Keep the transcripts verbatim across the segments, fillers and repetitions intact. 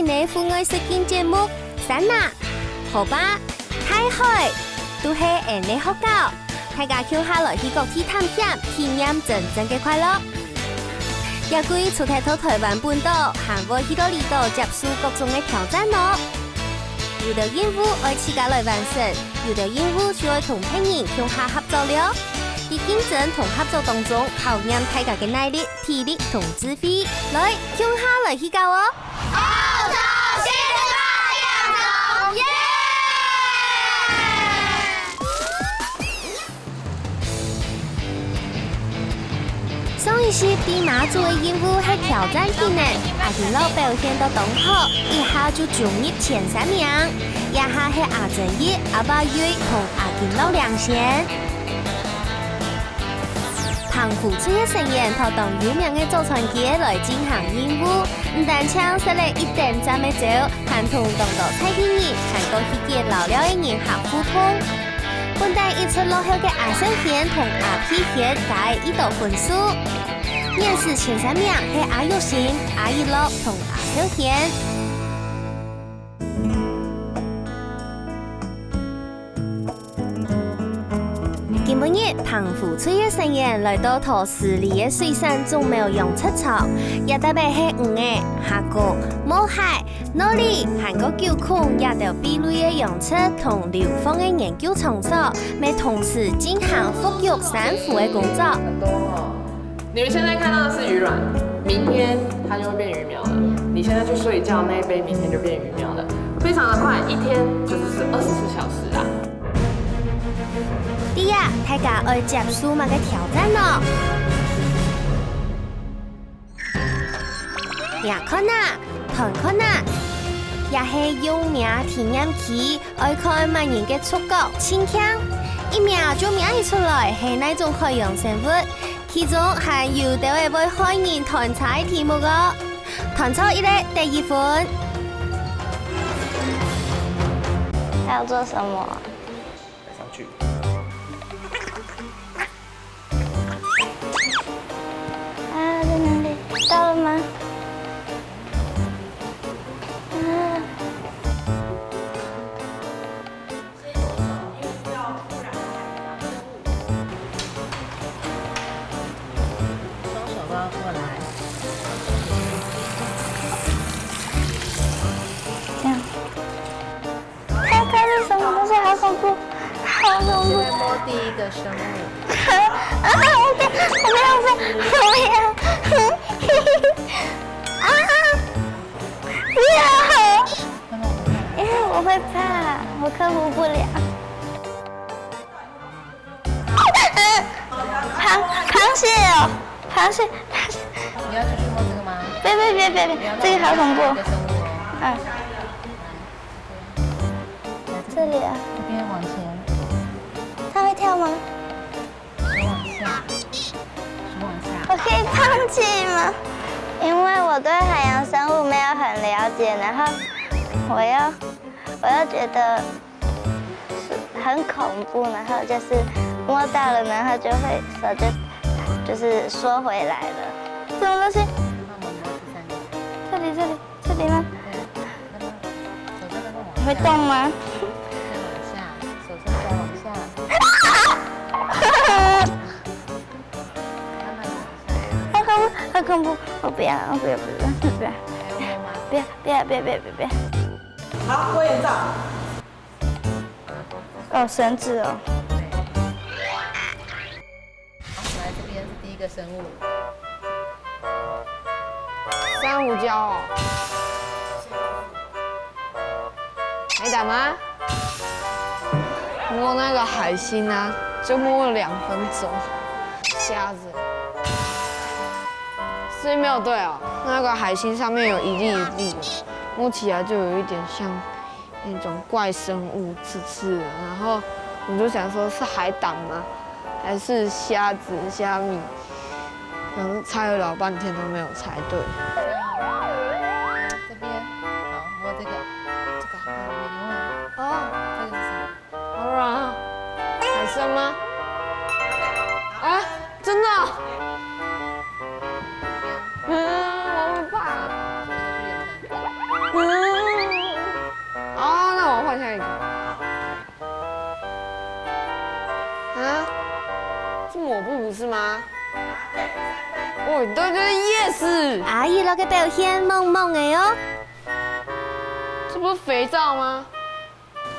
个戶外實境節目，山林、河壩、大海，都係𫣆个學校。大家共下來去各地探險，體驗真正个快樂。這季除忒在臺灣本島，還會去到離島接受各種个挑戰哦。有兜任務愛自家來完成，有兜任務就愛同別人共下合作了。在競爭同合作當中，考驗大家个耐力、體力同智慧。來，共下來去搞哦！ 澳洲四十八點鐘，耶！上一集，馬祖个任務係挑戰技能，阿金老表現到當好，一下就衝入前三名。這下係阿珍姨、阿爸瑞同阿金老領先。 澎湖出遊學院同當有名个祖傳街來進行任務，毋單淨食了一等讚个酒，還同當多在地人還過去解老了个人客互動。本旦一出落後个阿勝軒同阿佩軒加了一多分數。面試前三名係阿玉興、阿一樂同阿少軒。 今晡日，澎湖出遊學院來到桃園个水產種苗養殖場，這搭仔係魚仔、蝦公、毛蟹、鰻魚，還過九孔這兜貝類个養殖同流放个研究場所，乜同時進行復育珊瑚个工作。很多哦。你們現在看到的是魚卵，明天它就會變魚苗了。你現在去睡覺，那一杯明天就變魚苗了，非常的快，一天就是二十四小時啦。 這下，大家愛接受麼个挑戰呢？倆看啊，團看啊，這係用摸體驗區，愛看麼人个觸角盡慶，一摸就摸得出來係哪種海洋生物，其中還有兜仔會害人斷腸个題目哦。團錯一个得一分。他要做什麼啊？ 上去。啊，在哪裡？到了嗎？啊。双手都要过来。这样。 它，它是什么东西？好恐怖，好恐怖！现在摸第一个生物。啊，我不要，我不要，我不要，我不要！啊，不要！因为我会怕，我克服不了。螃，螃蟹哦，螃蟹，螃蟹。你要继续摸这个吗？别别别别别，这个好恐怖。第一个生物哦。嗯。 这里啊。这边往前。它会跳吗？手往下，手往下。我可以放弃吗？因为我对海洋生物没有很了解，然后我又，我又觉得是很恐怖，然后就是摸到了，然后就会手就，就是缩回来了。什么东西？这里，这里。 这里吗？对，那个手再往下。会动吗？再往下，手再往下。慢慢地往下。好恐怖，好恐怖！我不要，我不要，不要，不要，还要摸吗？不要，不要，不要，不要，不要，不要。好，我眼罩。哦，绳子哦。对。 好，来这边是第一个生物。珊瑚礁哦。海胆吗？摸那个海星啊，就摸了两分钟。虾子。所以没有对哦，那个海星上面有一粒一粒的，摸起来就有一点像 那种怪生物刺刺的，然后我就想说是海胆吗？还是虾子、虾米？然后猜了老半天都没有猜对。这边，好，摸这个，这个好软哦。哦，这个是什么？好软啊，海参吗？啊，真的哦？嗯，我会怕。啊，那我换下一个。啊，是抹布不是吗？哦，对对对，yes。阿姨个表現猛猛个哦。这不是肥皂吗？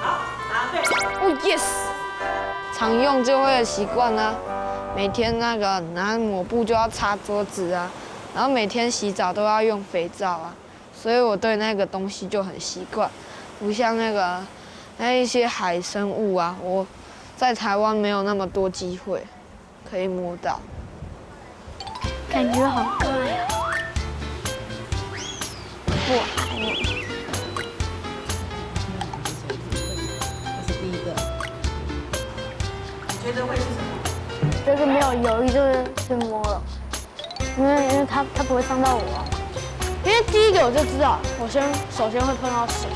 哦，yes，常用就会习惯啦。每天那个拿抹布就要擦桌子啊，然后每天洗澡都要用肥皂啊，所以我对那个东西就很习惯。不像那个那一些海生物啊，我在台湾没有那么多机会可以摸到。感觉好怪啊。不矮。这是第一个。你觉得会是什么？就是没有犹豫，就是去摸了，因为因为它它不会伤到我啊。因为第一个我就知道，我先首先会碰到水，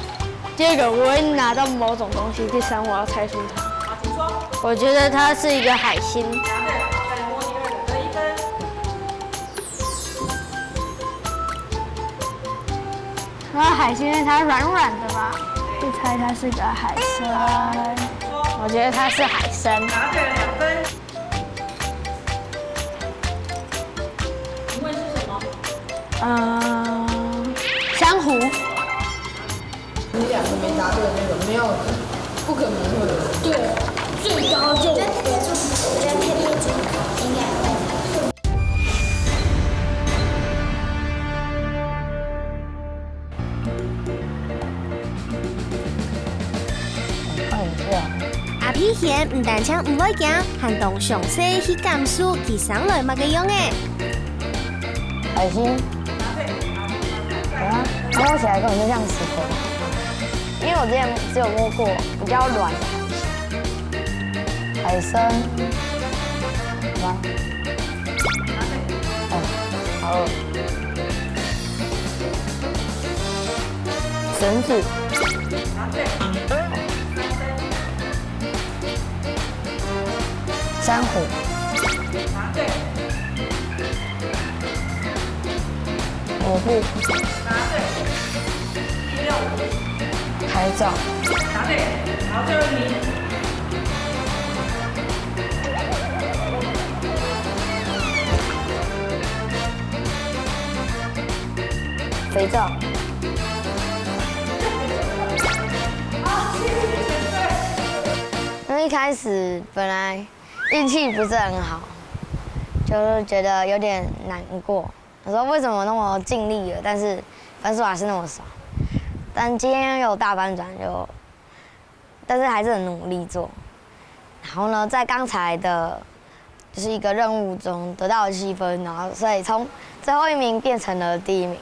第二个我会拿到某种东西，第三我要猜出它。好，请说。我觉得它是一个海星。答对，好，再来摸第二个，得一分。那海星因为它软软的嘛，就猜它是个海参。我觉得它是海参。答对了，两分。请问是什么？嗯，珊瑚。你两个没答对的那个，没有，不可能会有人。对，最高就我觉得可以，我觉得可以，应该。看一下。阿皮現毋單淨毋會驚，還當詳細去感受佢生來麼个樣仔。海星。啊，摸起来根本就像石头。因为我之前只有摸过比较软的海参。海参。吗？哦，好饿。绳子。 珊瑚。抹布。海藻。肥皂。那一开始本来运气不是很好，就是觉得有点难过。我说为什么那么尽力了，但是分数还是那么少。但今天有大翻转，就，但是还是很努力做。然后呢，在刚才的，就是一个任务中得到了七分，然后所以从最后一名变成了第一名。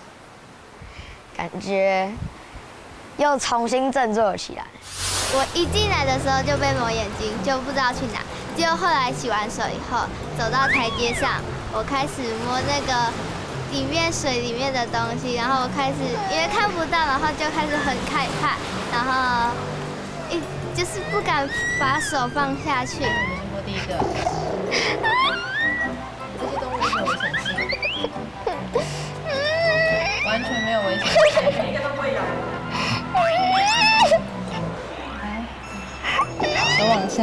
感觉又重新振作起来。我一进来的时候就被蒙眼睛，就不知道去哪。结果后来洗完手以后，走到台阶上，我开始摸那个里面水里面的东西，然后我开始因为看不到，然后就开始很害怕，然后一就是不敢把手放下去。我摸第一个。 这些动物都没有危险性，完全没有危险性。来，手往下。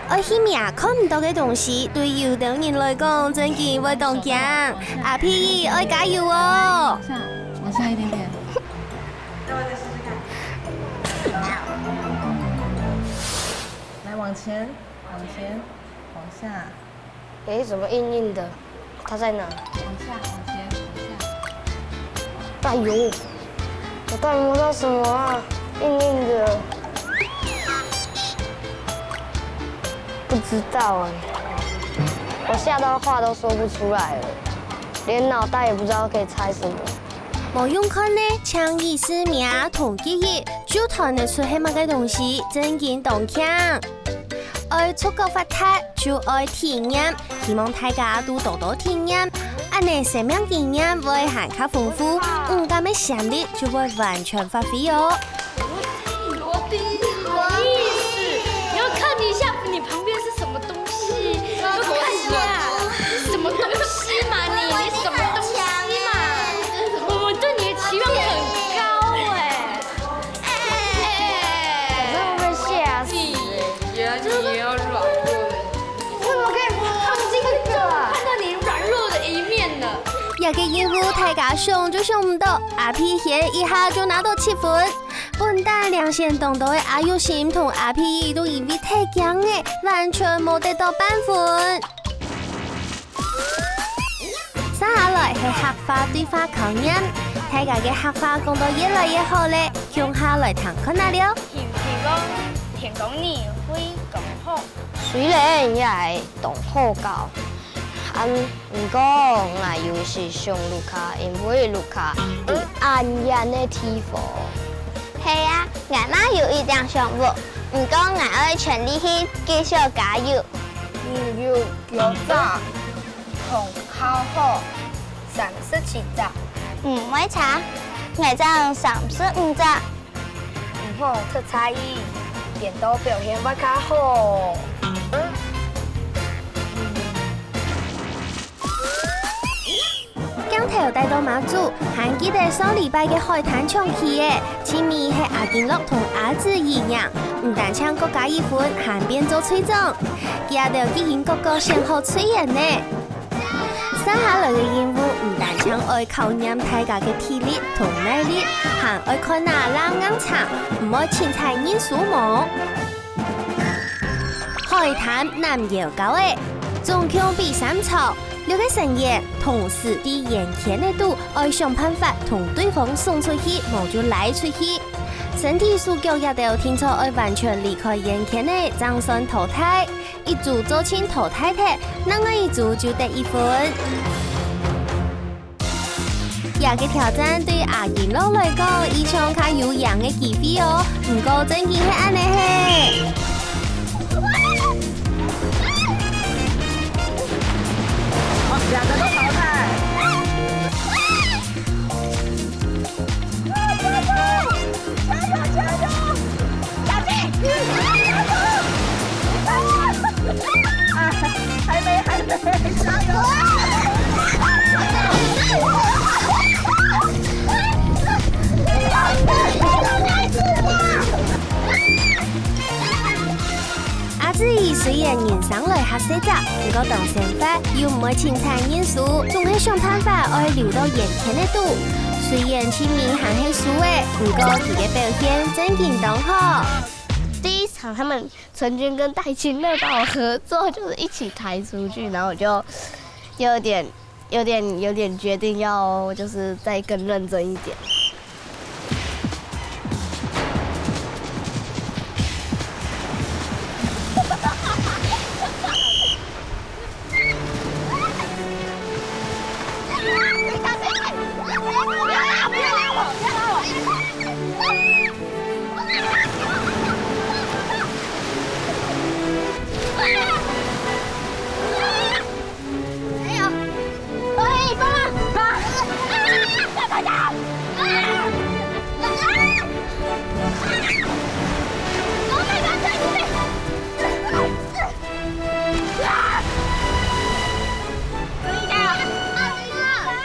愛去摸看毋到个東西，對有兜人來講，真經會當驚。阿皮，愛加油哦！往下，往下一点点。再試試看。 来，往前，往前，往下。诶，怎么硬硬的？它在哪？往下，往前，往下。哎呦，我到底摸到什么啊？硬硬的。不知道哎，我吓到话都说不出来了，连脑袋也不知道可以猜什么。 無用看呢，淨係摸同記憶，就揣得出係麼个東西，真經當強。愛觸覺發達，就愛體驗，希望大家都多多體驗，恁呢生命經驗會還較豐富，五感个潛力就會完全發揮哦。螺钉，螺钉，螺钉，你要看一下你旁边是什么东西，要看一下，什么东西嘛你？這個任務大家想都想毋到，阿皮仙一下就拿到七分。本旦領先當多个阿育心同阿皮姨都因為太驚了，完全無得到半分。接下來係客話對話考驗，大家个客話講到越來越好了，共下來聽看啊了。希，希望天光日會講好。雖然也係當好搞，啊，毋過𠊎有時想屋下，因為屋下在恁遠个地方。係啊，𠊎嘛有一點想屋，毋過𠊎愛全力去繼續加油。你有幾隻？同較好，三十七隻。毋會差，𠊎正三十五隻。 毋好忒在意，顛倒表現會較好。鏡頭帶到馬祖，還記得上禮拜个海灘搶旗仔，盡尾係阿金樂同阿志怡贏，毋單淨各加一分，還變做隊長。佢兜既經各個選好隊員呢。 接下來个任務毋單淨愛考驗大家个體力同耐力，還愛看哪儕硬撐，毋會凊彩認輸無。海灘揇腰溝仔，總共比三場，六個成員同時在圓圈个肚愛想辦法同對方送出去，無就拉出去。身體、手腳這兜定著愛完全離開圓圈仔，正算淘汰。 一組做盡淘汰忒，另外一組就得一分。這個挑戰對阿金樂來講，一場較有贏个機會哦，毋過正經係恁仔係。好，兩個都淘汰。 加油，加油，加油！啊，還沒，還沒，加油！阿志怡雖然人生來較細隻，毋過當生活又毋會凊彩認輸，總係想辦法愛留到圓圈个肚。雖然盡尾還係輸了，毋過佢个表現正經當好。第一場他們陳軍跟戴清樂幫我合作，就是一起抬出去，然後我就，就有點，有點，有點決定要就是再更認真一點。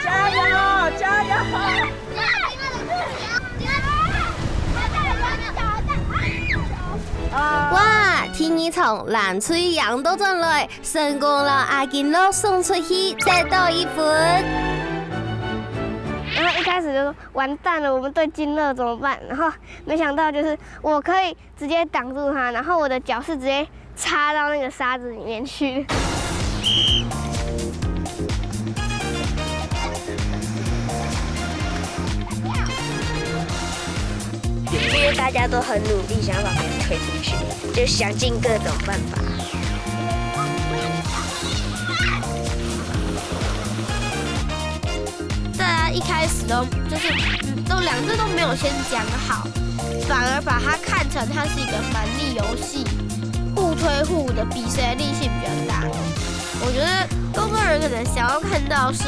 加油，加油！ 哇，第二場藍隊贏倒轉來，成功摎阿金樂送出去，得到一分。然後一開始就說：「完蛋了，我們對金樂怎麼辦？」然後沒想到就是我可以直接擋住他，然後我的腳是直接插到那個沙子裡面去。 因為大家都很努力，想要把別人推出去，就想盡各種辦法。大家一開始都就是，嗯，都兩隊都沒有先講好，反而把它看成它是一個團體遊戲，互推互的比誰的力氣比較大。我覺得工作人員可能想要看到是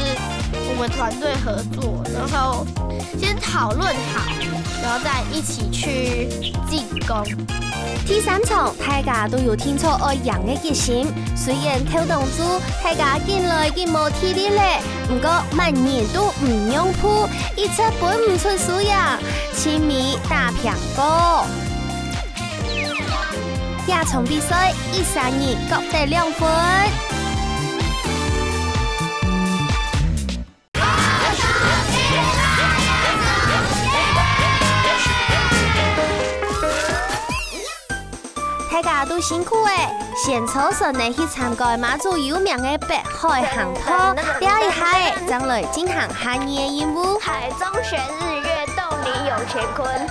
我們團隊合作，然後先討論好，然後再一起去進攻。第三場，大家都有定著愛贏个決心，雖然頭當輸，大家緊來緊無體力了，毋過滿人都毋讓步，一直分毋出輸贏，盡尾打平過。這場比賽，一儕人各得兩分。辛苦了，先坐船仔去參觀馬祖有名个北海航道，尞一下仔，正來進行下二个任務。台中全日月凍梨湧乾坤。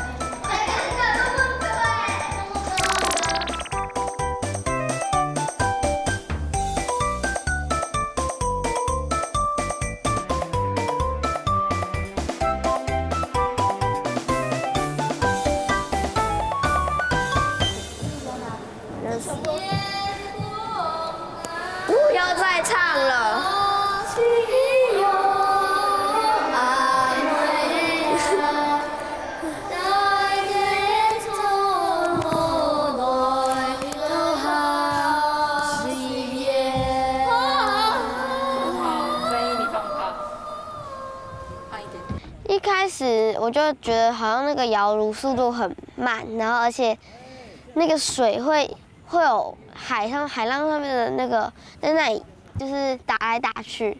不要再唱了。一开始我就觉得好像那个摇橹速度很慢，然后而且那个水会会有海上海浪上面的那个在那里就是打来打去，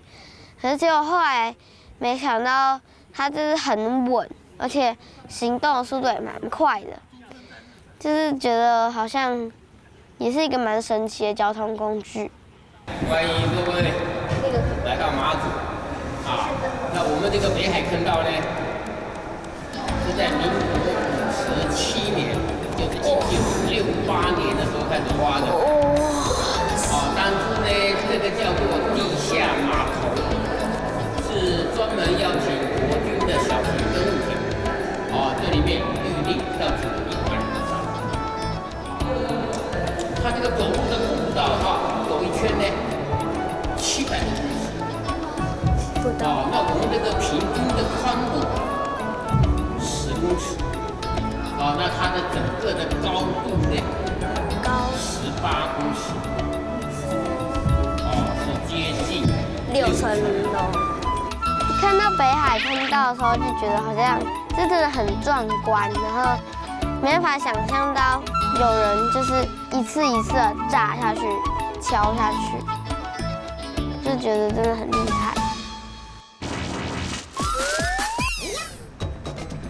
可是结果后来没想到它就是很稳，而且行动的速度也蛮快的，就是觉得好像也是一个蛮神奇的交通工具。欢迎各位来到马祖啊，那我们这个北海坑道呢，是在民国五十七年，就是一九六八年的时候开始挖的。哦，当初呢，这个叫做地下码头，是专门要停国军的小型登陆艇。哦，这里面预定到此一百多艘。它这个走路的步道哈，走一圈呢，七百多公尺。不到。哦，那我们这个平均的宽度十公尺。 哦，那它的整个的高度呢？高。十八公尺。哦，是接近六层楼。看到北海坑道的时候，就觉得好像这真的很壮观，然后没办法想象到有人就是一次一次的炸下去、敲下去，就觉得真的很厉害。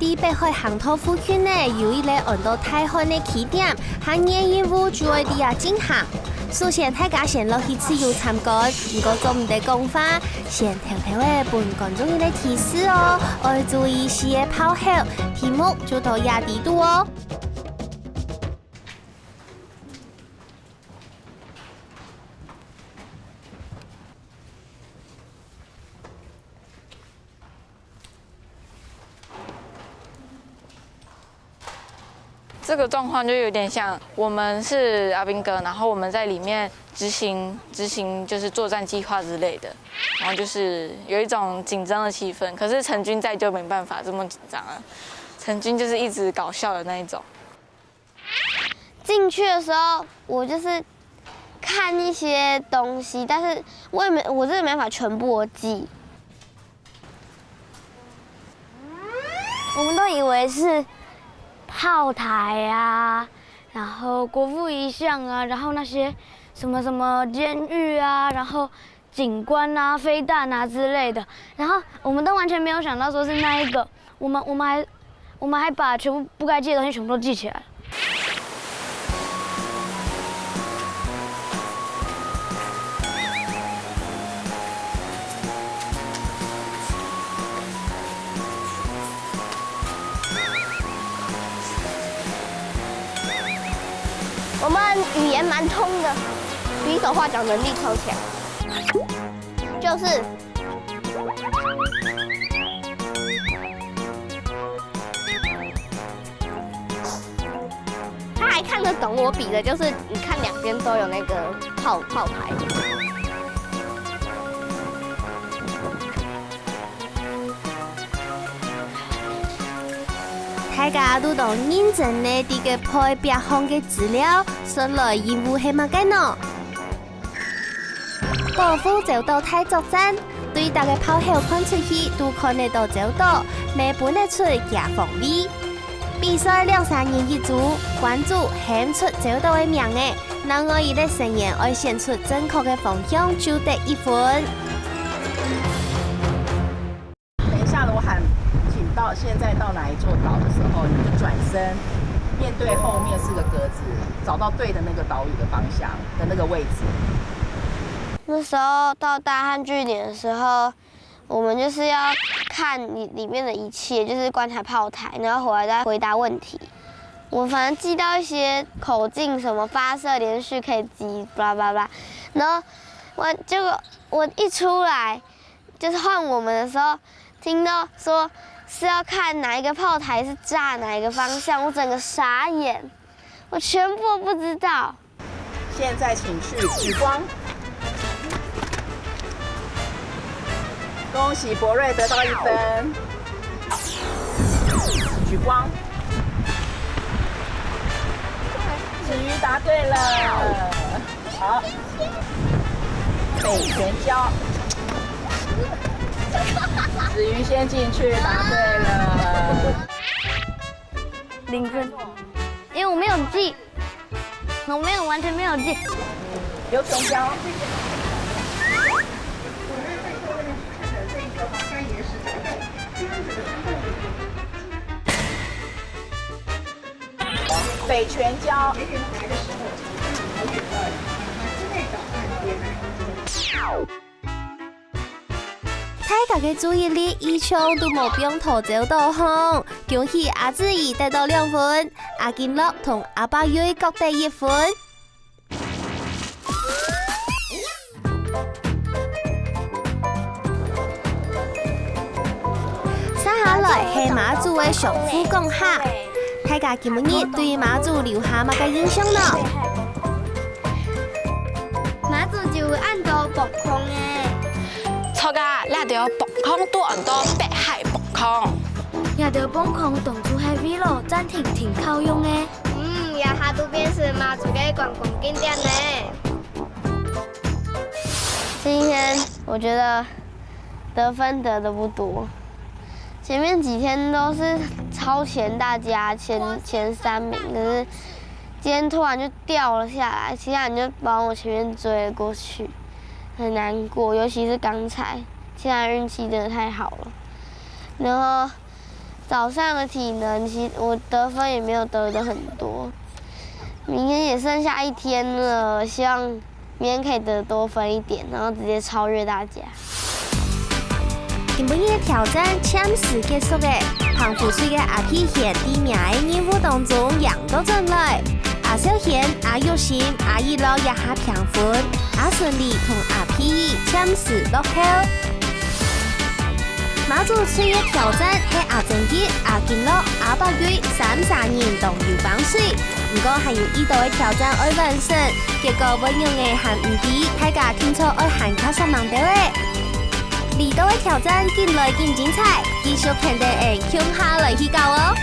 在北海航道附近呢，有一个安到大漢个起點，下二个任務就愛在這進行。首先，大家先落去自由參觀，毋過做毋得講話，先偷偷仔分觀眾一个提示哦，愛注意四个炮口，題目就在這裡肚哦。 这个状况就有点像我们是阿兵哥，然后我们在里面执行执行就是作战计划之类的，然后就是有一种紧张的气氛。可是成军在就没办法这么紧张了，成军就是一直搞笑的那一种。 进去的时候，我就是看一些东西，但是我也没，我真的没办法全部都记。我们都以为是炮台啊，然后国父遗像啊，然后那些什么什么监狱啊，然后警官啊、飞弹啊之类的，然后我们都完全没有想到说是那一个，我们我们还我们还把全部不该记的东西全部都记起来了。 我们语言蛮通的，比手画脚能力超强。就是，他还看得懂我比的，就是你看两边都有那个炮炮台。 大家都當認真个在該背背項个資料，算來任務係麼个呢？保護洲島大作戰，對逐个炮口看出去都看得到洲島，乜分得出厥方位。比賽兩儕人一組，關主喊出洲島个名仔，另外一个成員愛選出正確个方向就得一分。 等一下，我喊請到現在到哪一座島的時候，你就轉身，面对后面四个格子，找到对的那个岛屿的方向的那个位置。那时候到大汉据点的时候，我们就是要看你里面的一切，就是观察炮台，然后回来再回答问题。我反正记到一些口径，什么发射连续可以击，巴拉巴拉，然后我结果我一出来，就是换我们的时候，听到说是要看哪一个炮台是炸哪一个方向，我整个傻眼，我全部都不知道。现在请去举光。恭喜博瑞得到一分。举光。子瑜答对了。好。北泉礁。子瑜先进去，答对了。零分，因为我没有记，我没有完全没有记。刘泉礁。北泉礁。大家个注意力一向都無放到走道項，恭喜阿志怡得到兩分，阿金樂同阿伯瑞各得一分。接下來係馬祖个相府講客。 大家今晡日對馬祖留下麼个印象呢？馬祖就有恁多磅空欸。著啊，這兜磅空都安到北海磅空。這兜磅空當初係為了暫停停靠用欸。嗯，這下都變成馬祖个觀光景點呢。今天我覺得得分得的不多，前面幾天都是超前大家前前三名，可是今天突然就掉了下來，其他人就往我前面追了过去，很难过，尤其是刚才，其他人运气真的太好了。然后早上的体能，其实我得分也没有得的很多，明天也剩下一天了，希望明天可以得多分一点，然后直接超越大家。今晡日个挑戰暫時結束了，澎湖水个阿皮賢在明仔个任務當中贏到轉來。阿少賢、阿玉心、阿一樂也下平分，阿順利同阿皮一暫時落後。馬祖最个挑戰係阿正吉、阿金樂、阿伯瑞三儕人當有幫水。 毋過還有已多个挑戰愛完成，結果會仰仔還毋知，大家定著愛還較煞猛兜仔。這兜个挑戰緊來緊精彩，繼續跈等𠊎共下來去搞哦！